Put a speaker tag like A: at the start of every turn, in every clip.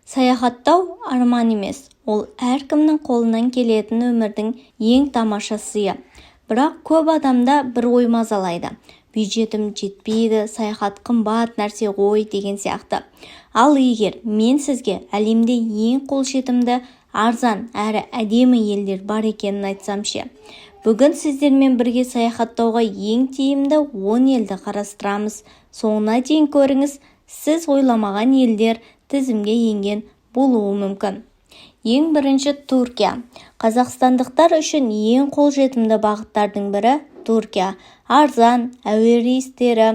A: Саяхаттау арман емес, ол әркімнің қолынан келетін өмірдің ең тамаша сыйы. Бірақ көп адамда бір ой мазалайды: бюджетім жетпейді, саяхат қымбат нәрсе ғой деген сияқты. Ал егер мен сізге әлемде ең қолжетімді, арзан әрі әдемі елдер бар екенін айтсам ше? Бүгін сіздермен бірге саяхаттауға ең тиімді 10 елді қарастырамыз. Соңына дейін көріңіз, сіз ойламаған елдер тізімге енген болуы мүмкін. Ең бірінші Түркия. Қазақстандықтар үшін ең қолжетімді бағыттардың бірі – Түркия. Арзан әуе рейстері,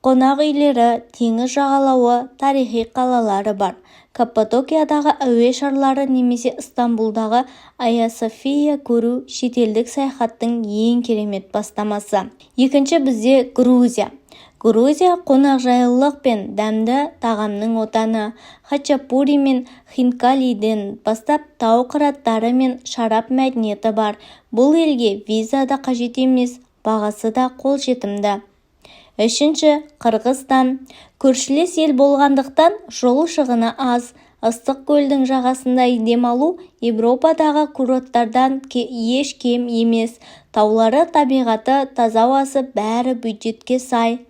A: қонақ үйлері, теңіз жағалауы, тарихи қалалары бар. Каппадокиядағы әуе шарлары немесе Ыстамбұлдағы Айя София көру – шетелдік саяхаттың ең керемет бастамасы. Екінші бізде Грузия. Грузия – қонақжайлылық пен дәмді тағамның отаны. Хачапури мен хинкалиден бастап тау қыраттары мен шарап мәдениеті бар. Бұл елге виза да қажет емес, бағасы да қолжетімді. Үшінші Қырғызстан. Көршілес ел болғандықтан, жол шығыны аз. Ыстық көлдің жағасында демалу Еуропадағы курорттардан еш кем емес. Таулары, табиғаты, таза ауасы – бәрі бюджетке сай.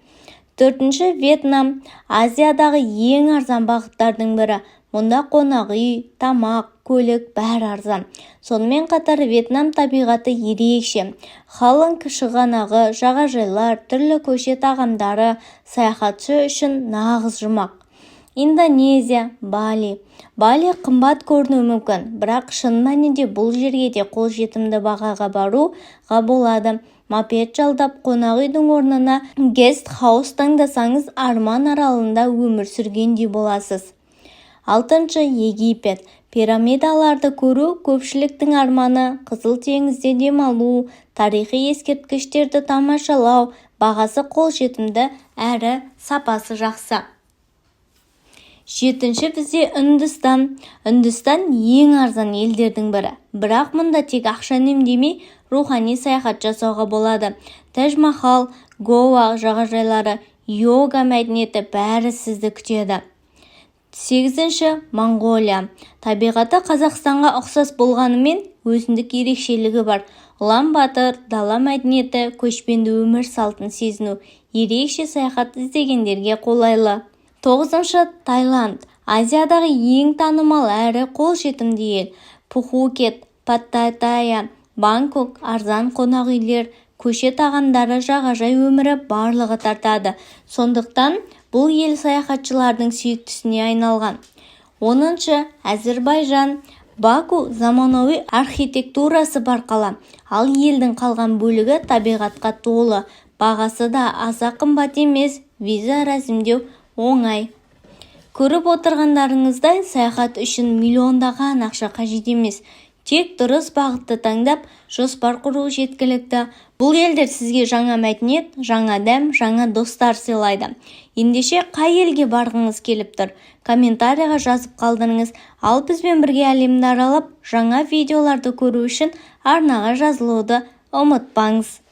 A: Төртінші Вьетнам. Азиядағы ең арзан бағыттардың бірі. Мұнда қонақ үй, тамақ, көлік – бәрі арзан. Сонымен қатар Вьетнам табиғаты ерекше: Халонг шығанағы, жағажайлар, түрлі көше тағамдары – саяхатшы үшін нағыз жұмақ. Индонезия, Бали. Бали қымбат көрінуі мүмкін, бірақ шын мәнінде бұл жерге де қолжетімді бағаға баруға болады. Мопед жалдап, қонақ үйдің орнына гест-хаус таңдасаңыз, арман аралында өмір сүргендей боласыз. Алтыншы Египет. Пирамидаларды көру – көпшіліктің арманы. Қызыл теңізде демалу, тарихи ескерткіштерді тамашалау – бағасы қолжетімді әрі сапасы жақсы. Жетінші бізде Үндістан. Үндістан – ең арзан елдердің бірі, бірақ мұнда тек ақша үнемдемей, рухани саяхат жасауға болады. Тәж-Махал, Гоа жағажайлары, йога мәдениеті – бәрі сізді күтеді. Сегізінші Моңғолия. Табиғаты Қазақстанға ұқсас болғанымен, өзіндік ерекшелігі бар. Ұлан-Батыр, дала мәдениеті, көшпенді өмір салтын сезіну ерекше саяхат іздегендерге қолайлы. Тоғызыншы Таиланд. Азиядағы ең танымал әрі қолжетімді ел. Пхукет, Паттайя, Бангкок. Арзан қонақ үйлер, көше тағамдары, жағажай өмірі – барлығы тартады. Сондықтан бұл ел саяхатшылардың сүйіктісіне айналған. 10-шы Әзірбайжан. Баку – заманауи архитектурасы бар қала, ал елдің қалған бөлігі табиғатқа толы. Бағасы да аса қымбат емес, виза рәсімдеу оңай. Көріп отырғандарыңыздай, саяхат үшін миллиондаған ақша қажет емес. Тек дұрыс бағытты таңдап, жоспар құру жеткілікті. Бұл елдер сізге жаңа мәдениет, жаңа дәм, жаңа достар сыйлайды. Ендеше, қай елге барғыңыз келіп тұр? Комментарийға жазып қалдырыңыз. Ал бізбен бірге әлемді аралап, жаңа видеоларды көру үшін арнаға жазылуды ұмытпаңыз.